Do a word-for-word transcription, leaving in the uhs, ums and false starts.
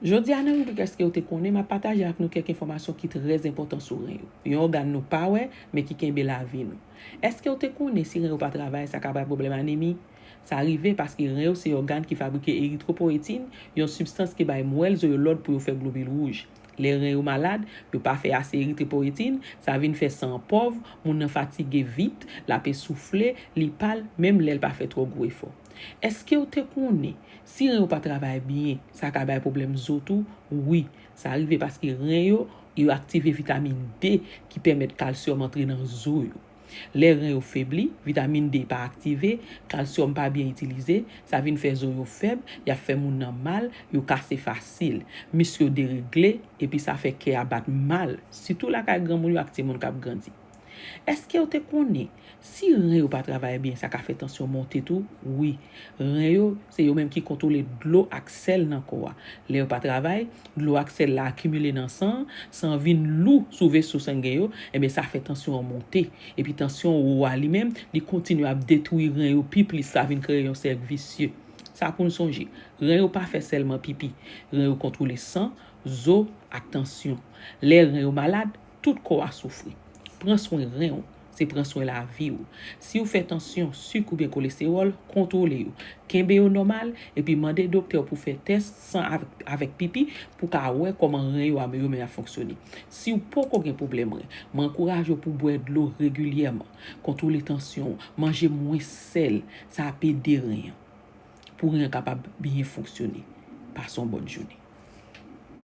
Jodi a nan ribrik Èske w te konnen, m ap pataje ak nou kèk enfòmasyon ki trè enpòtan sou ren yo. Yon ògàn nou pa wè, men ki kenbe lavi nou. Èske w te konnen si ren yo pa travay, sa ka bay pwoblèm anemi? Sa rive paske ren yo se ògàn ki fabrike eritwopoyetin, yon sibstans ki bay mwèl zo yo lòd pou yo fè globil wouj. Lè ren yo malad, yo pa fè ase eritwopoyetin, sa vin fè san an pòv, moun nan fatige vit, l ap esoufle, li pal, menm lè l pa fè twò gwo efò. Èske w te konnen si ren yo pa travay byen, sa ka bay pwoblèm zo tou? Wi, sa rive paske ren yo, yo aktive vitamin D ki pèmèt kalsyòm antre nan zo yo. Lè ren yo febli, vitamin D pa aktive, kalsyòm pa byen itilize, sa vin fè zo yo fèb, y ap fè moun nan mal, yo kase fasil, mis yo deregle, epi sa fè kè a bat mal, sitou lakay granmoun yo ak timoun k ap grandi. Èske w te konnen si ren yo pa travay byen, sa ka fè tansyon monte tou? Wi, ren yo se yo menm ki kontwole dlo ak sèl nan kò a. Lè yo pa travay, dlo ak sèl la akimile nan san an, san an vin lou sou veso sangen yo, enben sa fè tansyon an monte. Epi tansyon wo a li menm, li kontinye ap detwi ren yo pi plis, sa vin kreye yon sèk visye. Sa pou n sonje, ren yo pa fè sèlman pipi, ren yo kontwole san, zo ak tansyon. Lè ren yo malad, tout kò a soufri. Pran swen ren w, se pran swen lavi w. Si w fè tansyon, sik oubyen kolestewòl, kontwole yo. Kenbe yo nòmal, epi mande doktè w pou fè tès san avèk, avèk pipi pou ka wè kòman ren yo a yo menm ap fonksyone. Si w poko gen pwoblèm ren, m ankouraje w pou bwè dlo regilyèman, kontwole tansyon w, manje mwens sèl, sa ap ede ren an pou ren an kapab byen fonksyone. Pase yon bòn jounen.